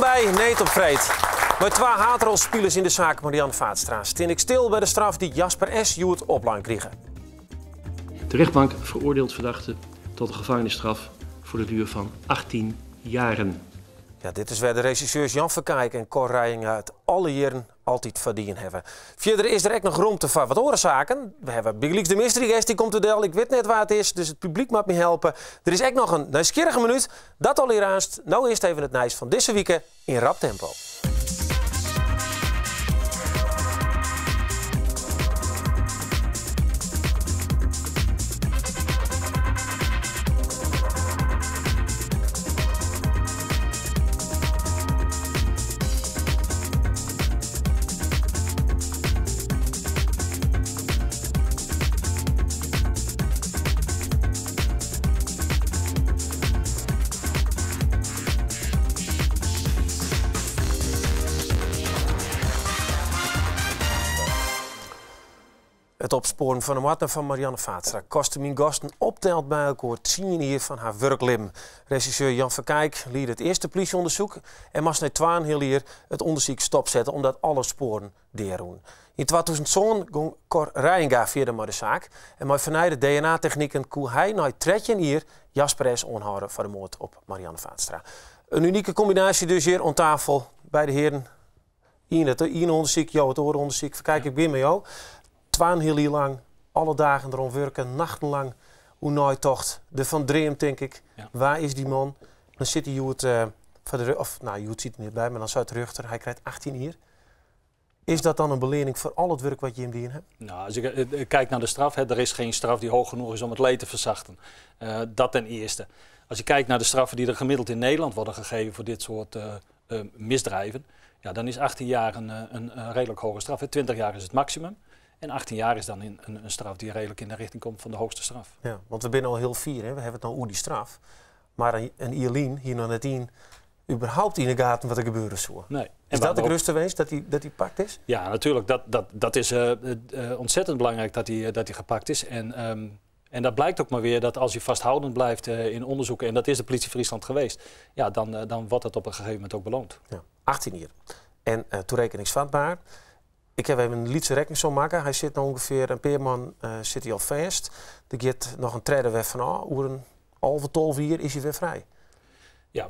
by Need op Freed. Mei twa haadrolspilers yn de saak Marianne Vaatstra stean ik stil by de straf dy't Jasper S. hjoed oplein krige. De rechtbank veroordeelt verdachte tot een gevangenisstraf voor de duur van 18 jaren. Ja, dit is wêr't de regisseurs Jan Verkaik en Cor Reijenga it alle jierren altyd foar dien hawwe. Fierder is der ek noch romte foar wat oare saken. We hawwe bygelyks de mystery guest, dy komt der del. Ik wit net wa't it is, dus it publyk moat my helpe. Der is ek noch in nijsgjirrige minút. Dat allegear aanst. No earst even it nijs fan dizze wike yn rap tempo. It opspoaren fan de moardner fan Marianne Vaatstra koste myn gasten opteld by elkoar tsien jier fan har wurklibben. Regisseur Jan Verkaik liede it earste plysjeûndersyk en moast nei twaenheal jier it ûndersyk stopsette omdat alle spoaren dearûnen. Yn 2007 gong Cor Reijenga fierder mei de saak en mei fernijde DNA-techniken koe hy nei 13 jier Jasper S. oanhâlde foar de moard op Marianne Vaatstra. In unike kombinaasje dus hjir oan tafel by de hearen. Ien it iene ûndersyk, jo it oare ûndersyk. Verkaik, ik begjin mei jo. Twaenheal jier lang, alle dagen deroan wurke, nachtenlang oer neitocht, derfan dreamd tink ik. Wa is dy man? Dan sit hy hjoed foar de, of no, hjoed sit hy net by, mar dan seit de rjochter, hy krijt 18 jier. Is dat dan in beleanning foar al it wurk wat jim dien hawwe? Nou, als ik kijk naar de straf, hè, er is geen straf die hoog genoeg is om het leed te verzachten. Dat ten eerste. Als je kijkt naar de straffen die er gemiddeld in Nederland worden gegeven voor dit soort misdrijven, ja, dan is 18 jaar een redelijk hoge straf. 20 jaar is het maximum. En 18 jaar is dan een straf die redelijk in de richting komt van de hoogste straf. Ja, want we binne al hiel fier, hè? We hawwe it no oer dy straf. Mar in jier lyn hie noch net ien überhaupt yn 'e gaten wat der gebeure soe. Nee. Is dat de grutste winst, dat hy pakt is? Ja, natuurlijk. Dat is ontzettend belangrijk dat hij gepakt is. En dat blijkt ook maar weer dat als je vasthoudend blijft in onderzoeken, en dat is de politie Friesland geweest, ja, dan wordt dat op een gegeven moment ook beloond. Ja, 18 jier. En toerekeningsvatbaar. Ik haw even in lytse rekkensom makke. Hy sit no ûngefear in pear moannen sit hy al fêst. Der giet noch in tredde wer fanôf. Oer in 11, 12 jier is hy wer frij. Ja,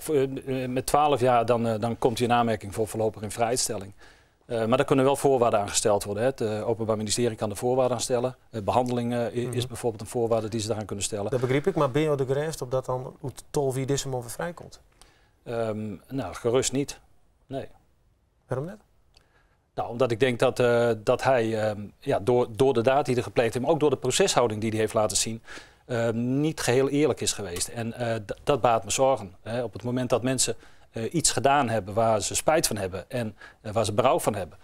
met 12 jaar dan komt hij in aanmerking voor voorlopig in vrijstelling. Maar daar kunnen wel voorwaarden aan gesteld worden. Hè. Het Openbaar Ministerie kan de voorwaarden aan stellen. Behandeling is bijvoorbeeld een voorwaarde die ze daaraan kunnen stellen. Dat begryp ik, mar binne jo der gerêst op dat dan oer 12 jier dizze man wer frij komt? Nou, gerust niet. Nee. Wêrom net? Nou, omdat ik denk dat hij ja, door de daad die hij gepleegd heeft, maar ook door de proceshouding die hij heeft laten zien, niet geheel eerlijk is geweest. En dat baart me zorgen. Hè. Op het moment dat mensen iets gedaan hebben waar ze spijt van hebben en waar ze berouw van hebben,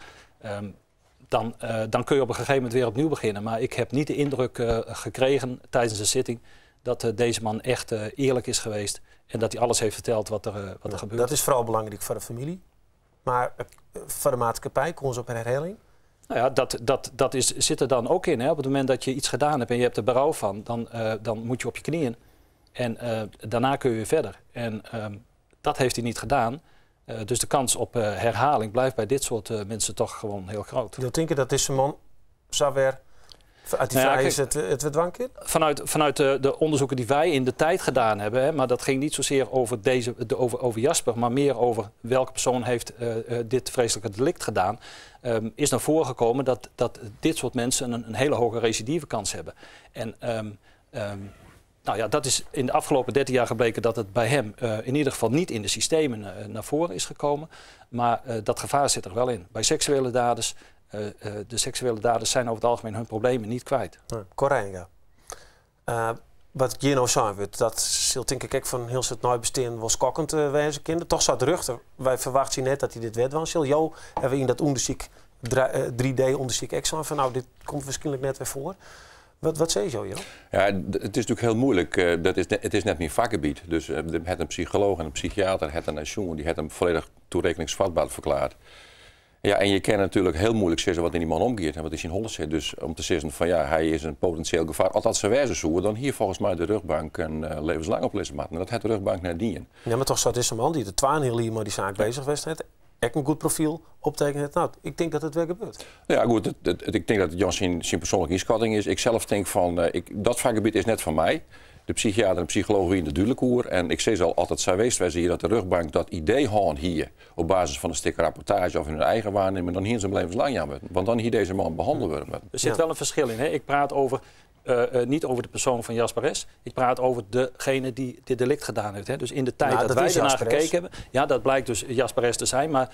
dan kun je op een gegeven moment weer opnieuw beginnen. Maar ik heb niet de indruk gekregen tijdens de zitting dat deze man echt eerlijk is geweest en dat hij alles heeft verteld wat er gebeurt. Dat is vooral belangrijk voor de familie, maar foar de maatskippij, kâns op herhaling? Nou ja, dat zit er dan ook in. Hè. Op het moment dat je iets gedaan hebt en je hebt er berouw van, dan moet je op je knieën. En daarna kun je weer verder. En dat heeft hij niet gedaan. Dus de kans op herhaling blijft bij dit soort mensen toch gewoon heel groot. Jo tinke dat dizze man sa wer as hy frij is it wer dwaan kin? Vanuit de onderzoeken die wij in de tijd gedaan hebben, hè, maar dat ging niet zozeer over Jasper, maar meer over welke persoon heeft dit vreselijke delict gedaan, is naar voren gekomen dat dit soort mensen een hele hoge recidivekans hebben. En dat is in de afgelopen 13 jaar gebleken dat het bij hem in ieder geval niet in de systemen naar voren is gekomen. Maar dat gevaar zit er wel in. Bij seksuele daders, de seksuele daders zijn over het algemeen hun problemen niet kwijt. Nee, Cor Reijenga. Wat hjir no sein wurdt, dat sil tink ik ek foar hiel it neibesteanden wol skokkend wêze kinne. Toch seit de rjochter, wy ferwachtsje net dat hy dit wer dwaan sil. Jo hawwe yn dat ûndersyk, 3D-ûndersyk ek sein fan, nou, dit komt wierskynlik net wer foar. Wat sizze jo, Jo? Ja, it is natuerlik hiel muoilik. It is net myn fakgebiet. Dus der hat in psycholooch en in psychiater hat in sjoen, dy hat him folledich toerekeningsfatber ferklearre. Ja, en je kinne natuerlik hiel muoilik sizze wat yn dy man omgiet en wat yn syn holle sit. Dus om te sizzen fan ja, hy is in potinsjeel gefaar. As dat sa wêze soe, dan hie folgens my de rjochtbank in levenslang oplizze moatten. En dat hat de rjochtbank net dien. Ja, mar toch sa dizze man dy't 2,5 jier mei dy saak beuzich west hat, ek in goed profyl optekene hat. No, ik tink dat it wer gebeurt. Ja, goed, ik tink dat it Jan syn persoanlike ynskatting is. Ik sels tink fan, dat fakgebiet is net foar my. De psychiater en de psycholooch wiene der dúdlik oer. En ik sis al, as it sa west wêze hie dat de rjochtbank dat idee hân hie op basis fan in stik rapportaazje of yn hun eigen waarnimming, dan hiene se him levenslang jaan moatten. Want dan hie dizze man behannele wurde moatten. Der sit wol in ferskil yn. Hè? Ik praat niet over de persoon van Jasper S. Ik praat over degene die dit delict gedaan heeft. Hè. Dus in de tijd Nou, dat dat wij is ernaar Jasper S. gekeken hebben... Ja, dat blijkt dus Jasper S. te zijn. Maar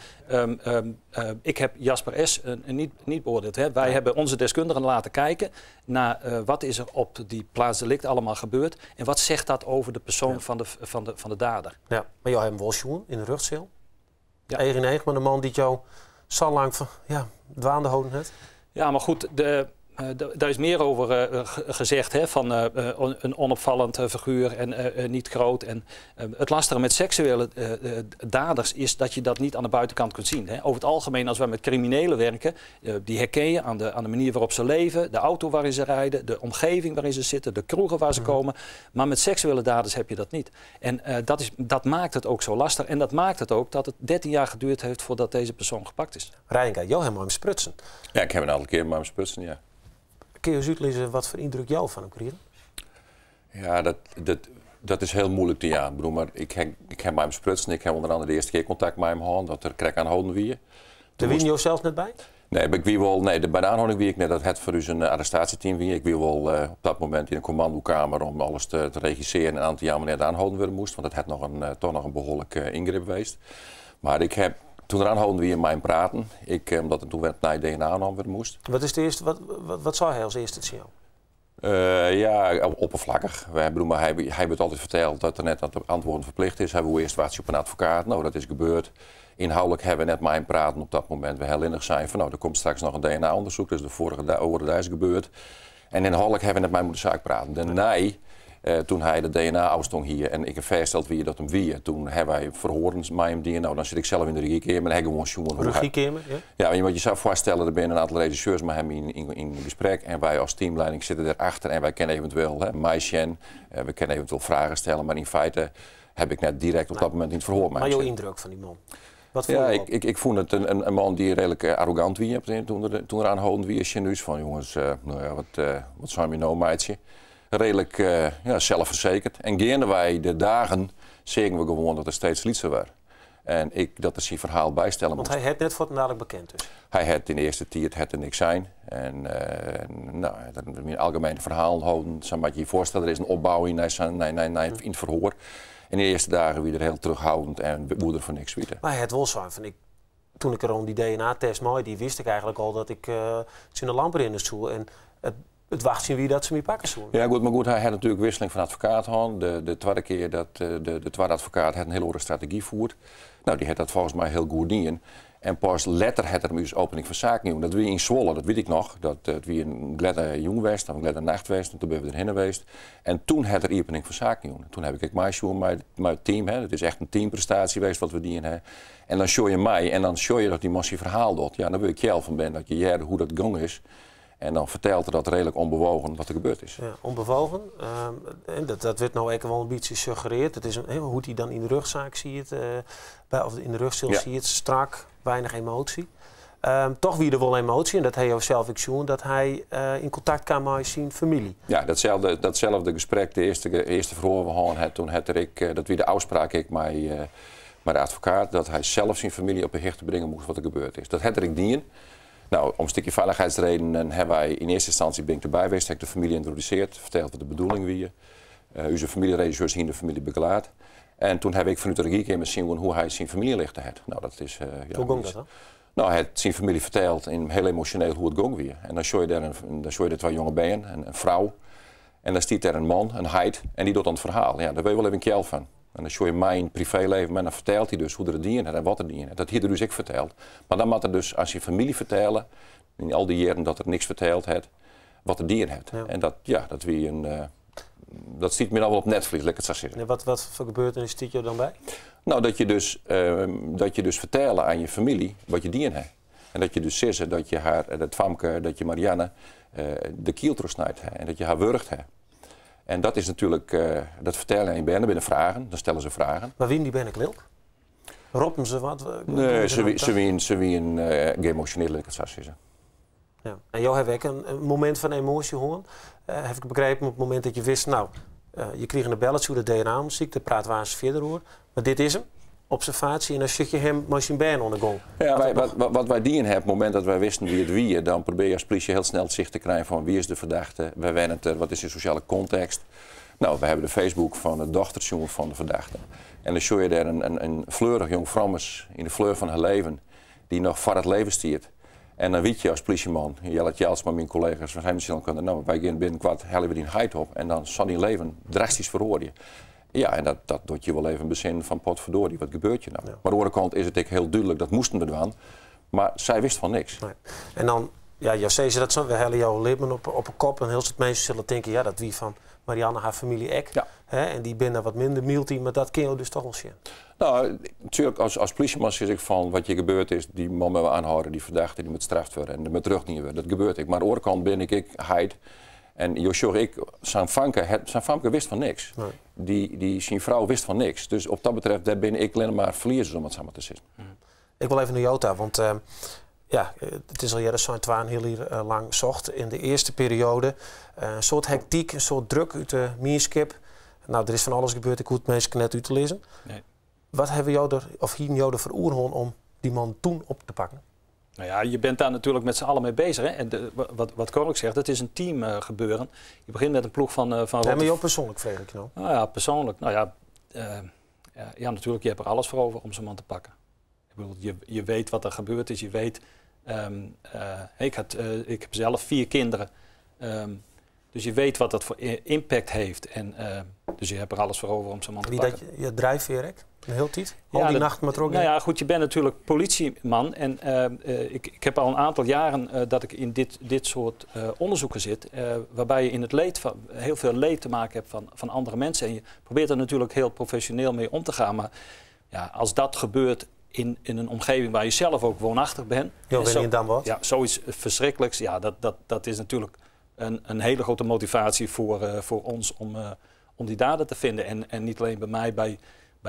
ik heb Jasper S. niet beoordeeld. Hè. Wij hebben onze deskundigen laten kijken naar wat is er op die plaats delict allemaal gebeurd. En wat zegt dat over de persoon van de dader. Ja, mar jo hawwe him wol sjoen yn de rjochtseal. Ja. Each yn each mei de man dy't jo sa lang fan, ja, dwaande holden hat. Ja, mar goed, dêr is mear oer gezegd, hè, fan in onopvallend figuer en niet groot. En it lastige met seksuele daders is dat je dat niet aan de buitenkant kunt zien. Hè. Over het algemeen, als wij met criminelen werken, die herken je aan de manier waarop ze leven, de auto waarin ze rijden, de omgeving waarin ze zitten, de kroegen waar ze komen. Maar met seksuele daders heb je dat niet. En dat maakt het ook zo lastig. En dat maakt het ook dat het 13 jaar geduurd heeft voordat deze persoon gepakt is. Reijenga, jo hawwe mei him sprutsen. Ja, ik ha in aantal kear mei him sprutsen, ja. Kinne jo ús útlizze watfoar yndruk jo fan him krigen? Ja, dat is hiel muoilik te jaan. Ik bedoel, mar ik ha mei him sprutsen. Ik ha ûnder oare de earste kear kontakt mei him hân, dat er krekt oanholden wie. Dêr wiene jo sels net by? Nee, ik wie wol, nee, by de oanhâlding wie ik net. Dat hat foar ús in arrestaasjeteam wie. Ik wie wol op dat momint yn de kommandokeamer om alles te regissearjen en oan te jaan wannear't oanholden wurde moast. Want dat hat toch noch in behoarlik yngryp west. Mar ik ha doe't er oanholden wie mei him praten. Omdat der doe wer nei DNA nommen wurde moast. Wat is it earste, wat sei hy as earste tsjin jo? Ja, oppervlakkig. Wy bedoel, mar hy wurdt altyd ferteld dat er net oan de antwurden ferplichte is. Hy woe earst wachtsje op in advokaat. No, dat is gebeurd. Ynhâldlik hawwe we net mei him praten op dat momint. We hawwe sein fan, no, der komt straks noch in DNA-ûndersyk, dus de foarige oare dei is gebeurd. En ynhâldlik hawwe we net mei him oer de saak praten. Dêrnei, doe't hy de DNA-ôfstân hie en ik fêststeld wie dat him wie, doe hawwe wy ferhoaren mei him dien. No, dan sit ik sels yn de rezjykeamer en ha ik gewoan sjoen hoe hy- Rezjykeamer, ja? Ja, je moatte je sa foarstelle, der binne in oantal regisseurs mei him yn gesprek en wy as teamlieding sitte dêrachter en wy kinne eventueel, hè, meisjen, we kinne eventueel fragen stelle, mar yn feite ha ik net direkt op dat momint yn it ferhoar Mar jo mei yndruk fan dy man? Wat Ja, fûn jo ik, op? ik fûn it in man dy't reedlik arrogant wie doe't er oanholden wie. Sjen fan jonges, no ja, wat soene we no meitsje? Reedlik ja, selsfersekerd. En geandewei de dagen seagen we gewoan dat er steeds lytser waard. En ik, dat er syn ferhaal bystelle Want moast. hy hat net fuortendalik bekend dus. Hy hat yn de earste tiid hat er niks sein. En no, dat myn algemiene ferhalen holden. Sa moatte je je foarstelle, der is in opbou yn, nei, yn it ferhoar. En de earste dagen wie er hiel terughoudend en woe er foar niks witte. Mar hy hat wol sein fan, doe't ik der oan dy DNA-test mei die, wist ik eigentlik al dat ik tsjin de lamp rinne soe. En it wachtsjen wie dat se my pakke soene. Ja, goed, mar goed, hy hat natuerlik wikseling fan advokaat hân. De twadde kear dat de twadde advokaat hat in hiel oare strategy fierd. No, dy hat dat folgens my hiel goed dien. En pas letter hat er ús opening fan saken jûn. Dat wie yn Zwolle, dat wit ik noch. Dat wie in glêde jûn west, of in glêde nacht west. En doe binne we derhinne west. En doe hat er opening fan saken jûn. Doe ha ik meisjoen mei it team. Hè. It is echt in teamprestaasje west wat we dien hawwe. En dan sjoch je my en dan sjoch je dat dy man syn ferhaal docht. Ja, dan wurd ik kjel fan ben dat je heart hoe't dat gong is. En dan fertelt er dat reedlik ûnbewogen wat der gebeurd is. Ja, ûnbewogen. En dat wurdt no ek wol in bytsje suggerearre. It is hè, hoe't hy dan yn de rjochtsaak sit, of yn de rjochtseal sit, strak, weinich emoasje. Dochs wie der wol emoasje en dat ha jo sels ek sjoen, dat hy yn kontakt kaam mei syn famylje. Ja, datselde gesprek, de earste ferhoar we hân hat, doe hat er ek, dat wie de ôfspraak ek mei de advokaat, dat hy sels syn famylje op 'e hichte bringe moast wat der gebeurd is. Dat hat er ek dien. No, om in stikje feilichheidsredenen hawwe wy yn earste ynstânsje bin ik derby west, ha ik de famylje yntrodusearre, ferteld wat de bedoeling wie. Us famyljeregisseurs hiene de famylje begelaat. En doe ha ik fanút de rezjykeamer sjoen hoe't hy syn famylje lichte hat. No, dat is, ja, Hoe gong dat dan? No, hy hat syn famylje ferteld yn hiel emosjoneel hoe't it gong wie. En dan sjoch je dêr dan sjoch je dêr twa jonge bern en in frou. En dan stiet dêr in man, in heit, en dy docht dan it ferhaal. Ja, dêr wurd je wol even kjel fan. En dan sjoch je myn priveelibben en dan fertelt hy dus hoe't er it dien hat en wat er dien hat. Dat hie er dus ek ferteld. Mar dan moat er dus oan syn famylje fertelle, yn al dy jierren dat er niks ferteld hat, wat er dien hat. En dat, ja, dat wie in, dat stiet my dan wol op netvlies, lit ik it sa sizze. En watfoar gebeurtenis stiet jo dan by? No, dat je dus fertelle oan je famylje wat je dien hawwe. En dat je dus sizze dat je har, dat famke, dat je Marianne de kiel trochsnijd ha en dat je har wurge ha. En dat is natuerlik, dat fertelle oan je bern, der binne fragen, dan stelle se fragen. Mar wiene dy bern ek lilk? Roppen se wat? Nee, se wiene geëmosjonearre, lit ik it sa sizze. Ja. En jo hawwe ek in momint fan emoasje hân, haw ik begrepen, op it momint dat je wisten, no, je krigen in belletsje oer it DNA-ûndersyk, dêr prate we aanst fierder oer. Mar dit is him, observaasje, en dan sjit je him mei syn bern oan de gong. Ja, wat wy dien hawwe, op it momint dat wy wisten wa't it wie, dan probearje je as plysje hiel snel sicht te krijen fan wie is de ferdachte, wêr wennet er, wat is syn sosjale kontekst. No, we hawwe de Facebook fan it dochter sjoen fan de ferdachte. En dan sjogge je dêr in fleurich jong frommes yn de fleur fan har leven, dy't noch foar it leven stiet. En dan witte je as plysjeman, Jelle Tjalsma, myn kollega's fan Heemstil, kunnen, no, wy gean binnenkoart helje we dyn heit op en dan sil dyn leven drastysk feroarje. Ja, en dat docht je wol even besinnen fan potverdorie, wat gebeurt hjir no? Mar oan de oare kant is it ek hiel dúdlik, dat moasten we dwaan. Mar sy wist fan niks. Nee. En dan, ja, jo sizze dat sa, we helje jo libben op 'e kop en hiel soad minsken sille tinke, ja, dat wie fan Marianne har famylje ek. Hè, en dy binne wat minder myld yn, mar dat kinne jo dus toch wol sjen. No, natuerlik, as plysjeman sis ik fan wat hjir gebeurd is, dy man moatte we oanhâlde, dy ferdachte, dy moat straft wurde en der moat rjocht dien wurde. Dat gebeurt ek. Mar oan de oare kant bin ik ek heit. En jo sjogge ek, sa'n fanke, sa'n famke wist fan niks. Nee. Dy, syn frou wist fan niks. Dus op dat betreft, dêr binne ek allinnich mar ferliezers, om it sa mar te sizzen. Ik wol even nei jo ta, want ja, it is al earder sein 2,5 jier lang socht. Yn de earste perioade in soad hektyk, in soad druk út de mienskip. No, der is fan alles gebeurd, ik hoech it minsken net út te lizzen. Nee. Wat hawwe jo der, of hiene jo der foar oer hân om dy man doe op te pakken? Nou ja, je bent daar natuurlijk met z'n allen mee bezig. Hè? En wat Cor ook zegt, het is een team gebeuren. Je begint met een ploeg van Nee, maar jou persoanlik freegje ik no. Nou ja, persoonlijk. Nou ja, ja, natuurlijk, je hebt er alles voor over om zo'n man te pakken. Ik bedoel, je weet wat er gebeurd is. Je weet, ik heb zelf 4 kinderen. Dus je weet wat dat voor impact heeft. En dus je hebt er alles voor over om zo'n man te Wie pakken. dat je drijfveer, hè? De hele tijd? Al Ja, die dat nacht maar ook Nou ja, goed, je bent natuurlijk politieman. En ik heb al een aantal jaren dat ik in dit soort onderzoeken zit. Waarbij je in het leed van, heel veel leed te maken hebt van andere mensen. En je probeert er natuurlijk heel professioneel mee om te gaan. Maar ja, als dat gebeurt in een omgeving waar je zelf ook woonachtig bent. Jo, en ben zo je dan wat? Ja, zoiets verschrikkelijks. Ja, dat is natuurlijk een hele grote motivatie voor ons om die dader te vinden. En niet alleen bij mij, bij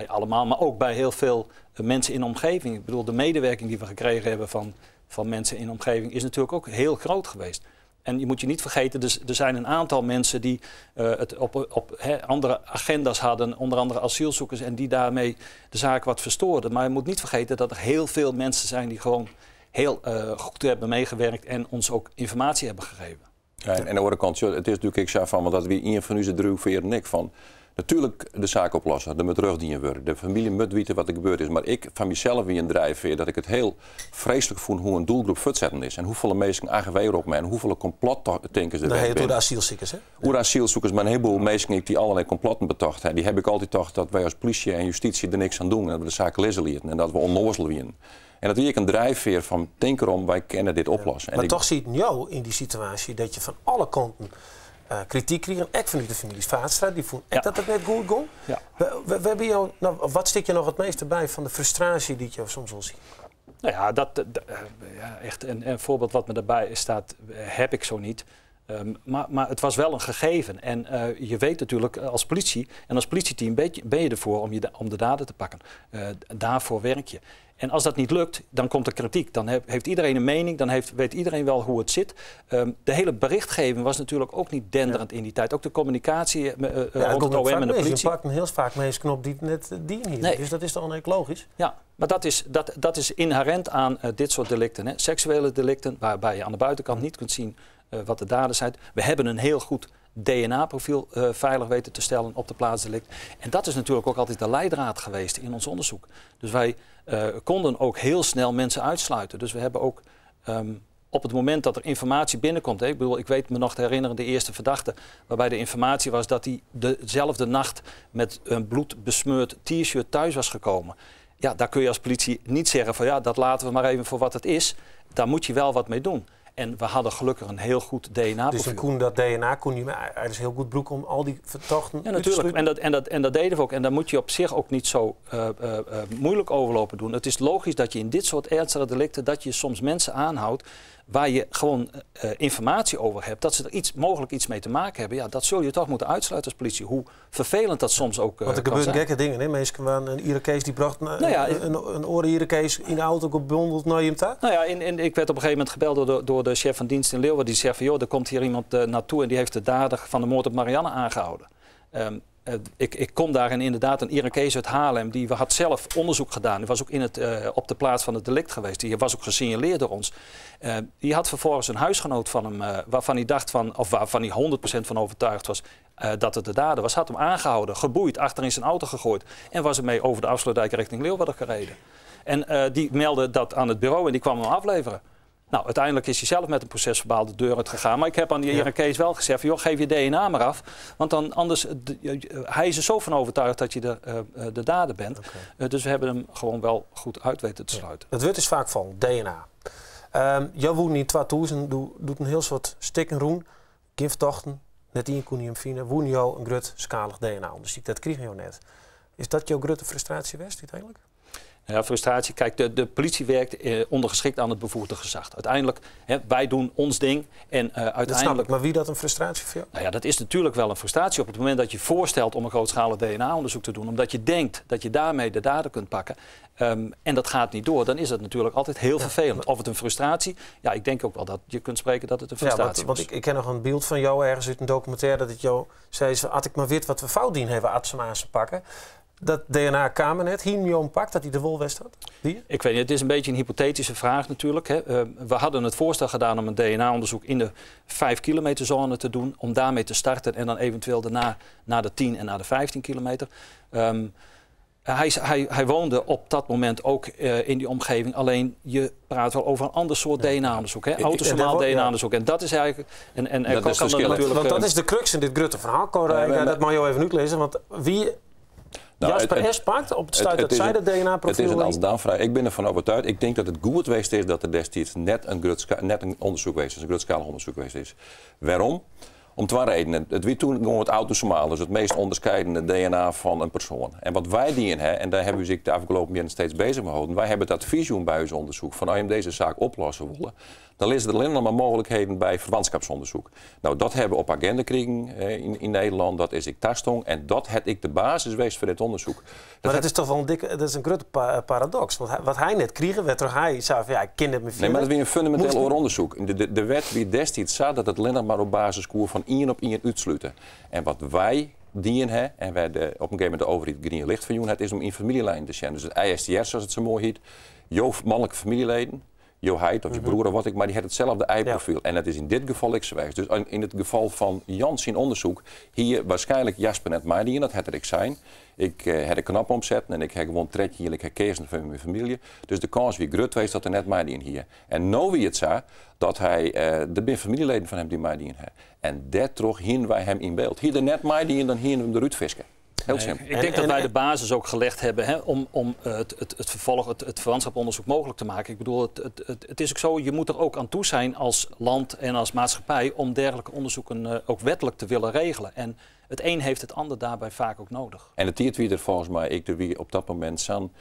allemaal, maar ook bij heel veel mensen in de omgeving. Ik bedoel, de medewerking die we gekregen hebben van mensen in de omgeving is natuurlijk ook heel groot geweest. En je moet je niet vergeten, dus er zijn een aantal mensen die het op, hè, andere agenda's hadden, onder andere asielzoekers, en die daarmee de zaak wat verstoorden. Maar je moet niet vergeten dat er heel veel mensen zijn die gewoon heel goed hebben meegewerkt en ons ook informatie hebben gegeven. Ja, en aan de andere kant, joh, het is natuurlijk ik zei van, want dat wie een van u de druiveer en ik van. Natuurlijk de zaak oplossen, de moet terugdienen worden. De familie moet weten wat er gebeurd is. Maar ik van mezelf wie een drijfveer dat ik het heel vreselijk vond hoe een doelgroep voortzetten is. En hoeveel mensen AGW op mij en hoeveel complotdenkers er Dan zijn. heet het de asielzoekers, hè? Hoe de asielzoekers, maar een heleboel mensen die allerlei complotten betocht hebben. Die heb ik altijd gedacht dat wij als politie en justitie er niks aan doen. En dat we de zaak lizzen lieten en dat we onnozel wienen. En dat wie ik een drijfveer van denk erom, wij kennen dit oplossen. En Maar ik toch ziet jou in die situatie dat je van alle kanten kritiek kreeg. En ook vanuit de familie Vaatstra, die vond echt dat het net goed ging. We hebben jou, nou, wat stikt je nog het meeste bij van de frustratie die je soms wel ziet? Nou ja, dat, ja, echt een voorbeeld wat me daarbij staat, heb ik zo niet. Maar het was wel een gegeven. En je weet natuurlijk als politie en als politieteam ben je ervoor om de dader te pakken. Daarvoor werk je. En als dat niet lukt, dan komt er kritiek. Dan heeft iedereen een mening, dan weet iedereen wel hoe het zit. De hele berichtgeving was natuurlijk ook niet denderend in die tijd. Ook de communicatie Ja, rond dat het komt ook OM en vaak de mis. Je politie. pakt heel vaak mensen op die het net dienen hier. Nee. Dus dat is toch ook logisch? Ja, maar dat is inherent aan dit soort delicten. Hè. Seksuele delicten, waarbij je aan de buitenkant niet kunt zien wat de daders zijn. We hebben een heel goed D N A-profiel veilig weten te stellen op de plaatsdelict. En dat is natuurlijk ook altijd de leidraad geweest in ons onderzoek. Dus wij konden ook heel snel mensen uitsluiten. Dus we hebben ook op het moment dat er informatie binnenkomt... Hè, ik weet me nog te herinneren de eerste verdachte... waarbij de informatie was dat hij dezelfde nacht met een bloedbesmeurd t-shirt thuis was gekomen. Ja, daar kun je als politie niet zeggen van ja, dat laten we maar even voor wat het is. Daar moet je wel wat mee doen. En we hadden gelukkig een heel goed DNA-profiel. Dus dan kon dat DNA kon je eigenlijk heel goed gebruiken om al die verdachten Ja, natuurlijk. En dat deden we ook. En daar moet je op zich ook niet zo moeilijk over lopen doen. Het is logisch dat je in dit soort ernstige delicten, dat je soms mensen aanhoudt waar je gewoon informatie over hebt, dat ze er mogelijk iets mee te maken hebben. Ja, dat zul je toch moeten uitsluiten als politie. Hoe vervelend dat soms ook Want er kan gebeuren zijn. gekke dingen, hè? Mensen waren een Irakees die bracht een, Nou ja, een oren Irakees in de auto gebundeld naar je hem. Nou ja, en ik werd op een gegeven moment gebeld door de chef van dienst in Leeuwarden. Die zegt van, joh, er komt hier iemand naartoe en die heeft de dader van de moord op Marianne aangehouden. Ik kom daar en inderdaad een Irakees uit Haarlem, die had zelf onderzoek gedaan. Die was ook op de plaats van het delict geweest. Die was ook gesignaleerd door ons. Die had vervolgens een huisgenoot van hem, waarvan hij dacht van, of waarvan hij 100% van overtuigd was dat het de dader was. Had hem aangehouden, geboeid, achter in zijn auto gegooid en was ermee over de Afsluitdijk richting Leeuwarden gereden. En die meldde dat aan het bureau en die kwam hem afleveren. Nou, uiteindelijk is hij zelf met een procesverbaal de deur uit gegaan. Maar ik heb aan die Irakees wel gezegd van, joh, geef je DNA maar af. Want dan anders, hij is er zo van overtuigd dat je de dader bent. Dus we hebben hem gewoon wel goed uit weten te sluiten. Dat wordt dus vaak van DNA. Jou woon in 2000 doet een heel soort stikken roen, giftochten, net in kon je hem vinden, woon jou een grutskalich DNA-onderzoek. Dat kreeg je net. Is dat jouw grote frustratie geweest uiteindelijk? Ja, frustratie. Kijk, de politie werkt ondergeschikt aan het bevoegde gezag. Uiteindelijk, hè, wij doen ons ding. En uiteindelijk. Dat snap ik, maar wie dat een frustratie voor jou? Nou ja, dat is natuurlijk wel een frustratie op het moment dat je voorstelt om een grootschalig DNA-onderzoek te doen. Omdat je denkt dat je daarmee de dader kunt pakken. En dat gaat niet door, dan is dat natuurlijk altijd heel vervelend. Of het een frustratie? Ja, ik denk ook wel dat je kunt spreken dat het een frustratie Ja, want was. ik ken nog een beeld van jou ergens uit een documentaire dat het jou zei, had ik maar weet wat we fout dien hebben, had ze maar eens pakken. Dat DNA-kamernet, hier nu pakt, dat hij de Wolwest had? Die? Ik weet niet, het is een beetje een hypothetische vraag natuurlijk. Hè. We hadden het voorstel gedaan om een DNA-onderzoek in de 5 kilometer zone te doen. Om daarmee te starten en dan eventueel daarna naar de 10 en naar de 15 kilometer. Hij woonde op dat moment ook in die omgeving. Alleen je praat wel over een ander soort DNA-onderzoek. Hè? Autosomaal DNA-onderzoek. En dat is eigenlijk. En Dat Cor is kan het dan verschil. natuurlijk. Want dat is de crux in dit grote verhaal, Cor. Nee, maar- Dat mag je even uitlezen. Want wie Nou, Jasper S. pakt op het stuit dat zij dat DNA-profiel Het is een heeft. als-dan-vraag. Ik ben ervan overtuigd. Ik denk dat het goed geweest is dat er destijds net een onderzoek geweest is, een grootschalig onderzoek geweest is. Waarom? Om twee redenen. Het wie toen gewoon het autosomaal, dus het meest onderscheidende DNA van een persoon. En wat wij dienen, hè, en daar hebben we zich de afgelopen jaren steeds bezig mee gehouden, wij hebben het advies doen bij ons onderzoek van als je deze zaak oplossen willen, dan liggen er alleen nog maar mogelijkheden bij verwantschapsonderzoek. Nou, dat hebben we op agenda gekregen in Nederland, dat is ik tastong en dat het ik de basis geweest voor dit onderzoek. Maar dat is toch wel een dikke, dat is een grote paradox. Want wat hij net kreeg, werd toch hij zei van ja, ik ken het me Nee, maar dat is weer een fundamenteel Moest onderzoek. De wet wie destijds zat dat het alleen nog maar op basis koer van één op één uitsluiten. En wat wij dienen, hè, en wij de, op een gegeven moment de overheid green licht van doen, het is om in familielijn te zijn. Dus het ISTR, zoals het zo mooi heet, jouw mannelijke familieleden, jouw heit of je broer of wat ik, maar die heeft hetzelfde ei-profiel. En dat is in dit geval ik geweest. Dus in het geval van Jan zijn onderzoek, hier waarschijnlijk Jasper net mij die, dat had er ik zijn. Ik had een knop omzetten en ik heb gewoon trekje hier, ik heb kezen van mijn familie. Dus de kans wie groot geweest dat er net mij die hier. En nou wie het zo, dat hij, de bin familieleden van hem die mij die hebben. En dat terug hier wij hem in beeld. Hier de net mij die en dan hier hem eruit visken. Heel Nee, simpel. ik denk dat En- wij de basis ook gelegd hebben, hè, om het vervolg, het verwantschaponderzoek mogelijk te maken. Ik bedoel, het is ook zo, je moet er ook aan toe zijn als land en als maatschappij om dergelijke onderzoeken ook wettelijk te willen regelen. En het een heeft het ander daarbij vaak ook nodig. En het wie er volgens mij, ik de wie op dat moment zo'n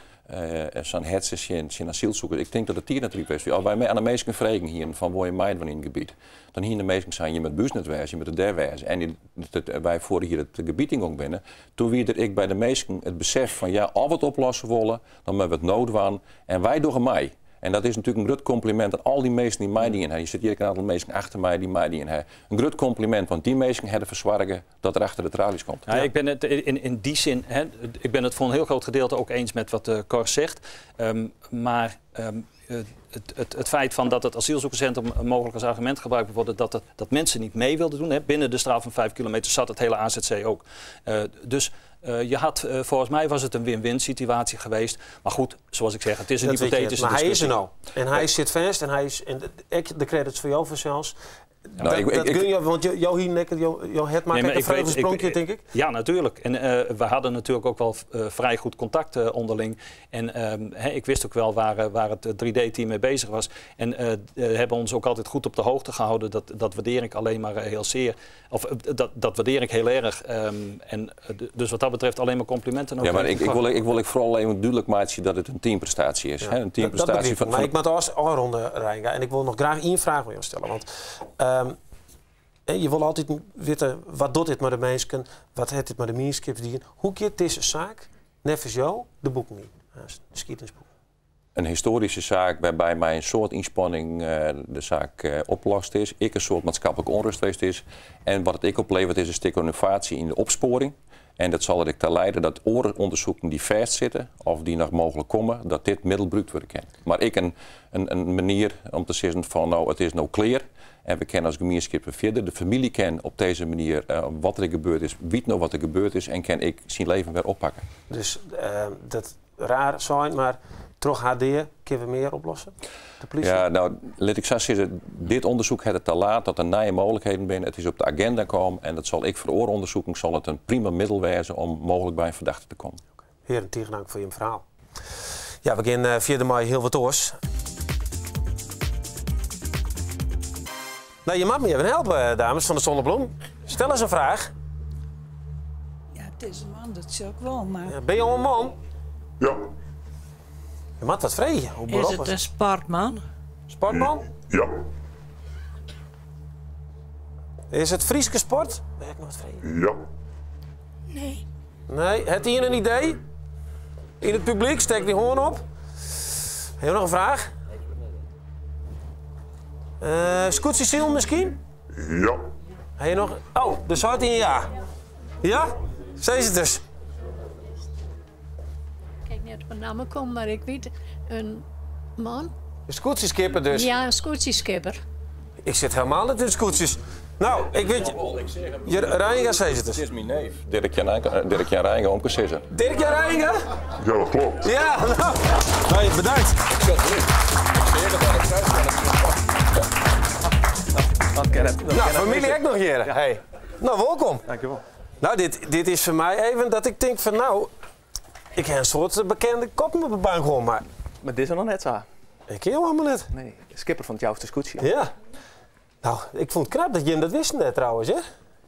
hetze zijn asielzoeker. Ik denk dat het hier natuurlijk is. Als wij aan de meesten vragen hier van waar je mij van in het gebied, dan hier de meesten zijn je met bus net wijzen, je met de derde wijzen. En wij voeren hier het gebied in ook binnen. Toen wie er ik bij de meesten het besef van ja, als we het oplossen willen, dan moeten we het noodwaan en wij doen mij. En dat is natuurlijk een groot compliment aan al die mensen die mij die in hebben. Je zit hier een aantal mensen achter mij die mij die in hebben. Een groot compliment, want die mensen hebben verzorgen dat er achter de tralies komt. Ja, ik ben het in die zin, hè, ik ben het voor een heel groot gedeelte ook eens met wat Cor zegt. Maar het feit van dat het asielzoekerscentrum mogelijk als argument gebruikt wordt dat mensen niet mee wilden doen. Hè. Binnen de straal van 5 kilometer zat het hele AZC ook. Dus je had, volgens mij was het een win-win situatie geweest. Maar goed, zoals ik zeg, het is een Dat weet je hypothetische niet. Maar hij is er discussie. nou. En hij zit vast en hij is. En de credits voor jou voor zelfs. Nou, dat, dat gun je, want jo hier nek, jo het maakt Nee, een vreugdespronkje, denk ik. Ja, natuurlijk. En we hadden natuurlijk ook wel vrij goed contact onderling. En hè, ik wist ook wel waar het 3D-team mee bezig was. En hebben ons ook altijd goed op de hoogte gehouden. Dat waardeer ik alleen maar heel zeer. Of dat waardeer ik heel erg. En dus wat dat betreft alleen maar complimenten. Ook Ja, maar aan ik, wil, ik wil ik vooral even duidelijk maken dat het een teamprestatie is. Ja. Hè? Een Dat teamprestatie begrijp ik. van, Maar ik moet als ronde Reininga en ik wil nog graag één vraag van jou stellen. Want je wil altijd weten, wat doet dit met de mensen, wat heeft dit met de mienskipsdieren. Hoe keert deze zaak, neffens jou, de boek niet? De geschiedenisboek. Een historische zaak waarbij mij een soort inspanning de zaak oplost is. Ik een soort maatschappelijk onrust geweest is. En wat het ik oplevert is een stuk innovatie in de opsporing. En dat zal er ik te leiden dat onderzoeken die vastzitten of die nog mogelijk komen, dat dit middel gebruikt worden kan. Maar ik een manier om te zeggen van nou, het is nou clear. En we kennen als gemeenschap verder. De familie ken op deze manier wat er gebeurd is, weet nou wat er gebeurd is en kan ik zijn leven weer oppakken. Dus dat raar zijn, maar toch HD kunnen we meer oplossen? De politie? Ja, nou, laat ik zo zeggen, dit onderzoek het te laat dat er nieuwe mogelijkheden binnen. Het is op de agenda komen en dat zal ik voor ooronderzoeken zal het een prima middel wezen om mogelijk bij een verdachte te komen. Okay. Heren, tegen dank voor je verhaal. Ja, we gaan via de mei heel wat oors. Nou, je mag me even helpen, dames van de Zonnebloem. Stel eens een vraag. Ja, het is een man, dat is ook wel, maar... Ja, ben je al een man? Ja. Je moet wat vreten. Hoe Is het een sportman? Sportman? Ja. Is het Frieske sport? Ben ik nog wat vreten? Ja. Nee. Nee, het hier een idee? In het publiek, steek die hoorn op. Heb je nog een vraag? Uh, misschien? Ja. Heb je nog? Oh, de soort in ja. Ja? Zij is het dus. Kijk net op een naam komen, maar ik weet een man. Een scootjeskipper dus? Ja, een scootjeskipper. Ik zit helemaal niet in scootjes. Nou, ik weet je. Je Reininga zei het dus. Het is mijn neef. Dirk-Jan Reininga, om te Dirk-Jan Reininga? Ja, dat klopt. Ja, nou. Nee, bedankt. Ik zeg het Ik zeg het al, ik zei het Dat ken het. Nou, familie ook nog hier. Hey. Nou, welkom. Dankjewel. Nou, dit is voor mij even dat ik denk van nou, ik heb een soort bekende kop op de bank gewoon, maar... Maar dit is nog net zo. Ik ken jou allemaal net. Nee, de skipper van het Jouwste Scootje. Ja. Nou, ik vond het knap dat Jim dat wist net trouwens, hè?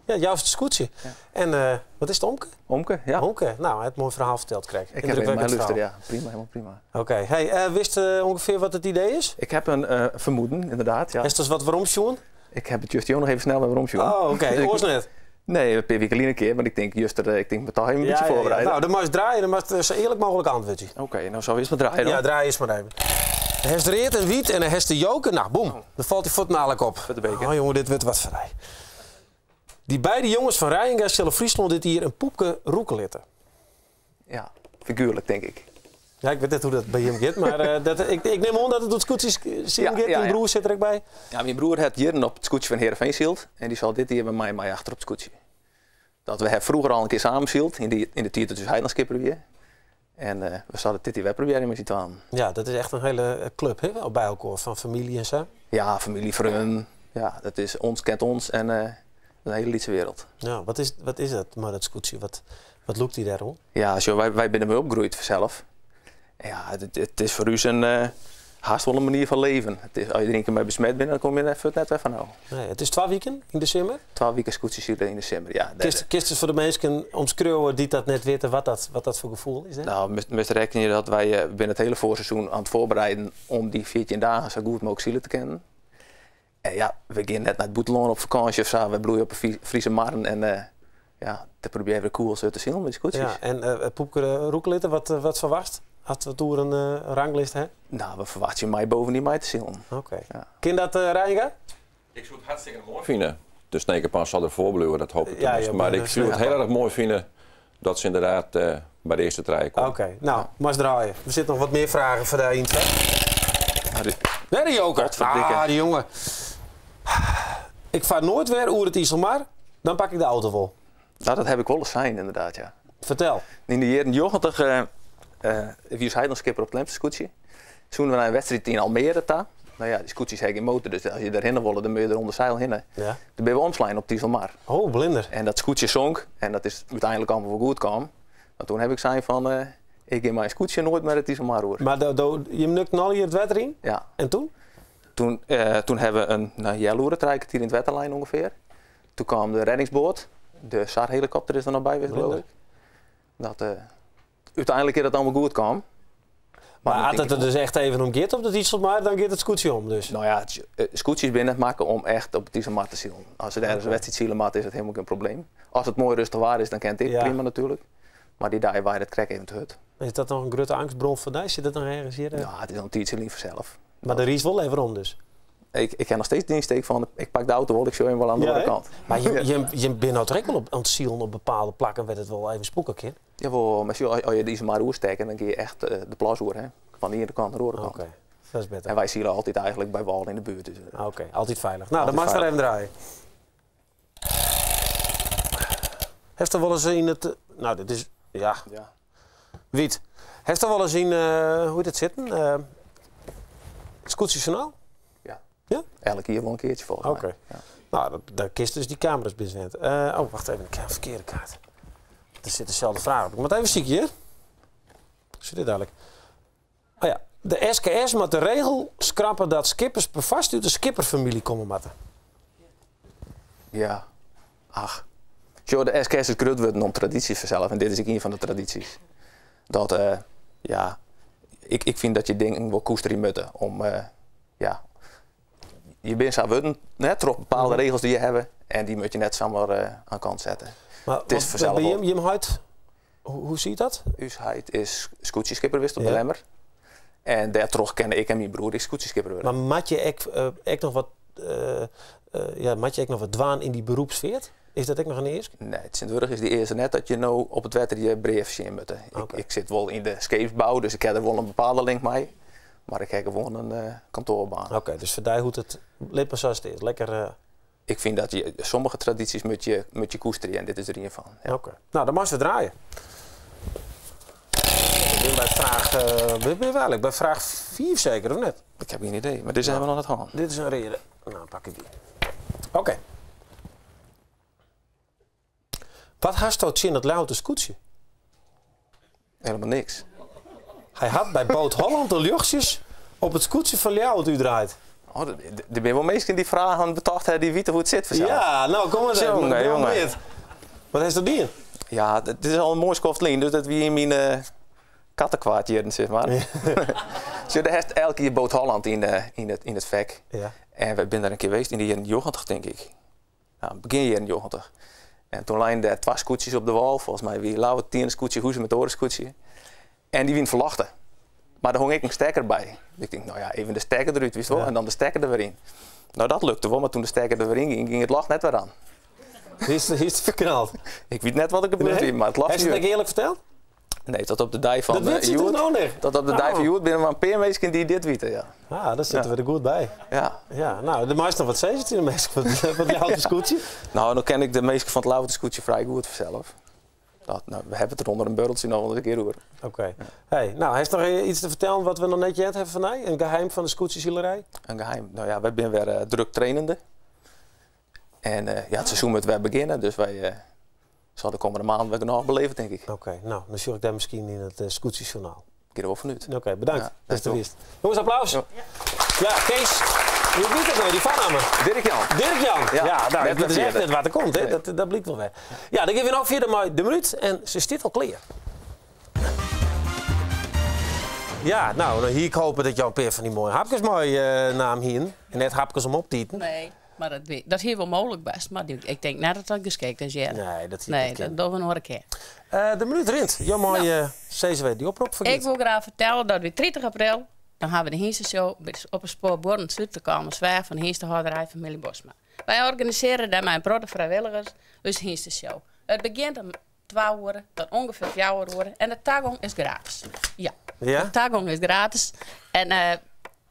Ja, Jouwste Scootje. Ja. En wat is het, Omke? Omke, ja. Omke, nou, het mooi verhaal verteld, krijg. Ik heb het maar luisteren, ja. Prima, helemaal prima. Oké. Okay. Hey, wist ongeveer wat het idee is? Ik heb een vermoeden, inderdaad, ja. Is dat wat waarom, Sjoen? Ik heb het juist nog even snel bij waarom, Sjoen. Oh, oké. Okay. Oors net. Nee, een paar weken een keer, maar ik denk, juist, ik denk me toch even een beetje voorbereiden. Ja. Nou, dan mag je draaien, dan mag je zo eerlijk mogelijk antwoordje. Oké, okay, nou zal we eerst maar draaien dan. Ja, draai eens maar even. Hij heeft reet en wiet en hij heeft de joker. Nou, boem. Dan valt hij voetnadelijk op. De beker. Oh jongen, dit wordt wat vrij. Die beide jongens van Reininga zullen Friesland dit hier een poepke roekelitten. Ja, figuurlijk denk ik. Ja, ik weet net hoe dat bij hem gaat, maar ik neem aan dat het doet scootjes zien ja, ja, Mijn broer zit er ook bij. Ja, mijn broer had jaren op het scootje van Heerenveen zielt en die zal dit hier bij mij maar achter op het scootje. Dat we hebben vroeger al een keer samen zielt, in de tijd dat dus hij dan skipper weer. En we zouden dit hier weer proberen met z'n tweeën. Ja, dat is echt een hele club, hè? Bij elkaar, van familie en zo. Ja, familie, vrienden. Ja, dat is ons kent ons en een hele lietse wereld. Ja, wat is dat, maar dat scootje? Wat loopt die daar rond? Ja, zo, wij zijn ermee opgegroeid vanzelf. Ja, het is voor u een haast wel een manier van leven. Het is, als je er een keer mee besmet bent, dan kom je er even net weer van nou. Nee, het is 12 weken in december? 12 weken scootjes in december, ja. Kist is voor de mensen omschreeuwen die dat net weten wat dat voor gevoel is? Hè? Nou, met reken je dat wij binnen het hele voorseizoen aan het voorbereiden om die 14 dagen zo goed mogelijk zielen te kennen. En ja, we gaan net naar het Boeteloon op vakantie of zo. We bloeien op een Friese marren en ja, te proberen weer cool zo te zien met die scootjes. Ja, en Poepke Roekelitten, wat verwacht? Had we toen een ranglist, hè? Nou, we verwachten je mij bovendien mij te zien. Oké. Okay. Ja. Ken dat, Reininga? Ik zou het hartstikke mooi vinden. De Snekerpan zal ervoor blijven, dat hoop ik. Ja, ja, maar ik zou het heel erg mooi vinden dat ze inderdaad bij de eerste trein komen. Oké, okay. Nou, maar eens draaien. Er zitten nog wat meer vragen voor de intro. Nee, de joker. Ah, die jongen. Ik vaar nooit weer oer het IJsselmar, dan pak ik de auto vol. Nou, dat heb ik wel eens zijn, inderdaad, ja. Vertel. In de jaren 90 wie is hij dan skipper op het Lemster scootje. Toen we naar een wedstrijd in Almere ta. No ja, dy skûtsjes ha gjin motor, dus as je derhinne wolle, dan moatte je der ûnder seil hinne. Ja. Doe binne we omslein op d'Iselmar. Oh, blinder. En dat skûtsje sonk en dat is úteinlik allemaal wol goed kaam. Mar toen heb ik sein fan, ik gean mei in skûtsje noait mear it Iselmar oer. Mar do, do, jim nukten allegear it wetter yn? Ja. En toen? Toen, toen ha we in no, healoere, trije kertier yn it wetter lein ûngefear. Toen kaam de reddingsboat, de SAR-helikopter is der noch by west, geloof ik. Dat, úteinlik is dat allemaal goed kaam. Maar as it der dus echt even om giet op de Iselmar, dan giet it skûtsje om dus? No ja, skûtsjes binne net makke om echt op it Iselmar te silen. As se dêr in wedstriid sile moatte, is dat hielendal gjin probleem. As it moai rêstich waar is, dan kin it ek prima natuerlik. Mar dy dei waait it krekt even te hurd. Is dat noch in grutte eangstbron foar dy? Sit dat noch ergens hjir? Ja, it is al in tiidsje lyn fansels. Mar de riis wol even om dus? Ik ha noch steeds de ynsteek fan, ik pak de auto wol, ik sjoch him wol oan de oare kant. Mar jim binne no toch ek wol op, oan it silen op bepaalde plakken wêr't it wol even spûke kin? Jawol, mar sjoch, as je de Iselmar oerstekke, dan gean je echt de plas oer, hè. Fan de iene kant nei de oare kant. Oké, dat is better. En wy sile altyd eigentlik by wâl yn de buert. Dus, Oké, altyd feilich. No, dan moatst der even draaie. Hast der wolris yn it. No, dit is. Ja. Ja. Wyt. Hast der wolris yn. Hoe hjit it sitten? Skûtsjejournaal? Ja. Ja? Elk jier wol in keartsje folgens my. Oké. Ja. No, dat, dan kinst dus dy kamera's binnen. Oh, wacht even, ik ha in ferkearde kaart. Der sit deselde fraach op. Ik moat even sykje, hear. Sit dit eigentlik? Oh ja, de SKS moat de regel skrappe dat skippers perfoarst út de skipperfamylje komme moatte. Ja, ach. Sjoch, de SKS is grut wurden om tradysjes fansels en dit is ek ien fan de tradysjes. Dat, eh, ja, ik, ik fyn dat je dingen wol koesterje moatte om, eh, ja, je binne sa wurden, net, troch bepaalde regels dy't je hawwe en dy moatte je net samar eh, oan kant sette. Mar It is want fansels by wol- jim, jim heit, hoe, hoe siet dat? Us heit is skûtsjeskipper west op de Ja. Lemmer. En dêrtroch kenne ik en myn broer ek skûtsjeskipper wurde. Mar moat je ek, eh, ek noch wat, eh, eh, ja, moat je ek noch wat dwaan yn dy beroepsfeart? Is dat ek noch in eask? Nee, tsjintwurdich is dy eask net dat je no op it wetter je brief sjen moatte. Ik, Oké. ik sit wol yn de skeepsbou, dus ik ha der wol in bepaalde link mei. Mar ik ha gewoan in eh, kantoarbaan. Oké, dus foar dy hoecht it lit mar sa't it is. Lekker. eh, Ik fyn dat je sommige tradysjes moat je koesterje en dit is der ien fan. Ja. Oké. No, dan moatst we draaie. Ik bin by fraach, eh, bin we eigentlik by fraach 5 seker, of net? Ik ha gjin idee, mar dizze ha we noch net hân. Dit is in reade. No, dan pak ik dy. Oké. Wat hasto tsjin it Ljouwerter skûtsje? Hielendal niks. Hy hat by Boot Holland de ljochtsjes op it skûtsje fan Ljouwert útdraaid. Oh, der binne wol minsken dy't fragen betocht ha dy't witte hoe't it sit fansels. Ja, no kom mar even. Jonge, jonge. Wat hast do dien? Ja, dit is al in moai skoft lyn, dus dat wie yn myn eh, kattekwaadjierren, sis mar. Sjoch, dêr hast elk jier Boot Holland yn, eh, yn it fek. Ja. En wy binne der in kear west yn de jierren 90, tink ik. No, begjin jierren 90. En toen leinen dêr twa skûtsjes op de wâl. Folgens my wie Ljouwert it iene skûtsje, Huzum it oare skûtsje. En dy wienen ferljochte. Mar der hong ek in stekker by. Ik tink, no ja, even de stekker derút, witst wol, Ja. en dan de stekker der wer yn. No, dat lukte wol, mar toen de stekker der wer yn gyng, gyng it ljocht net wer oan. Is it ferknald? Ik wit net wat der gebeurd Nee? wie, mar it ljocht Hast it wie ek earlik ferteld? Nee, tot op de dei fan Dat wit se hjoed. dus no net? Tot op de dei Oh. fan hjoed binne mar in pear minsken dy't dit witte, ja. Ah, dêr sitte Ja. we der goed by. Ja. Ja, no, do meist noch wat sizze tsjin de minsken fan it Ljouwerter skûtsje. No, no ken ik de minsken fan it Ljouwerter skûtsje frij goed fansels. Dat, no, we hawwe it der ûnder in buorreltsje noch wol in kear oer. Oké. Hey, no, hast noch iets te fertellen wat we noch net heard hawwe fan dy? In geheim fan de skûtsjesilerij? In geheim? No ja, wy binne wer eh, drok trainende. En eh, ja, it seizoen moat wer begjinne, dus wy eh, sille de kommende maanden wer genôch beleve, tink ik. Oké, no, dan sjoch ik dy miskien yn it skûtsjejournaal. Ik gean der wol fanút. Oké, bedankt. Ja, Dat is de dank wist. Jonges, applaus. Ja. Ja, Kees, hoe wie dat nou, dy foarnamme? Dirk-Jan. Dirk-Jan. Ja, Ja, no, net ik wit dus wat echt fierder. net wat der komt, hè. Nee. Dat blykt wol wer. Ja, dan gean we no fierder mei de minuut en se stiet al klear. Ja, no, dan hie ik hope dat jo in pear fan dy moaie hapkes mei eh, naam hienen. En net hapkes om op te iten. Nee, mar dat, dat hie wol mooglik west, mar ik tink net dat dat geskikt is hjir. Nee, dat hie Nee, net dat kinnen. dogge we in oare kear. Eh, de minuut rint. Jo meie eh, sizze wêr't dy oprop foar Ik giet. wol graach fertelle dat wy 30 april, dan hawwe we de Hynsteshow by de- op 'e Spoarbuorren Súdlik Kollumersweach fan Hynstehâlderij famylje Bosma. Wy organisearje dêr mei in protte frijwilligers ús Hynsteshow. It begjint om twa oere tot ûngefear fjouwer oere en de tagong is gratis. Ja, Ja? de tagong is gratis. En eh,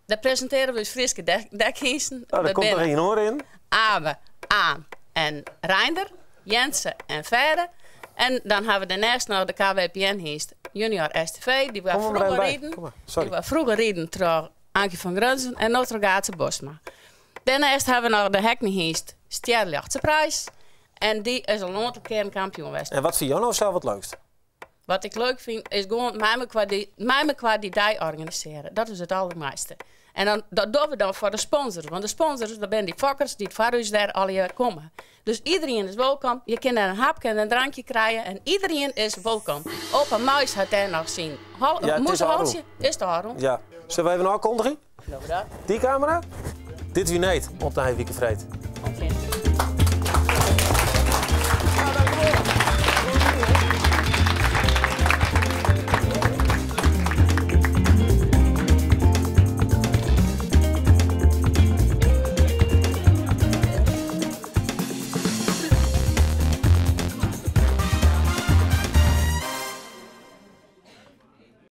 dêr presintearje we ús Fryske dekhynsten. Oh, der Dat komt noch binne ien oar yn. Abe, Aan en Reinder, Jense en Verre. En dan hawwe we dêrneist noch de KWPN-hynst Junior STV. Dy waard Kom mar even froeger by. riden. Kom mar, sorry. Dy waard froeger riden troch Ankie van Grunzen en Notter Bosma. Dêrneist hawwe we noch de Hackney Stjerljochtsprijs. En dy is al in oantal kearen kampioen west. En wat fine jo no sels it leukst? Wat ik leuk fyn is gewoan mei dy dei organisearje. Dat is it aldermoaiste. En dan, dat dogge we dan foar de sponsors. Want de sponsors, dat binne dy fokkers dy't foar ús dêr allegear komme. Dus iderien is wolkom. Je kinne in hapke en in drankje krije. En iderien is wolkom. Opa Muis hat dêr noch syn Ja, it is mûzeholtsje. Is it ôfrûn? Ja. Sille we even ôfkundigje? Dogge we dat? Dy kamera? Dit wie Need, oant nije wike freed.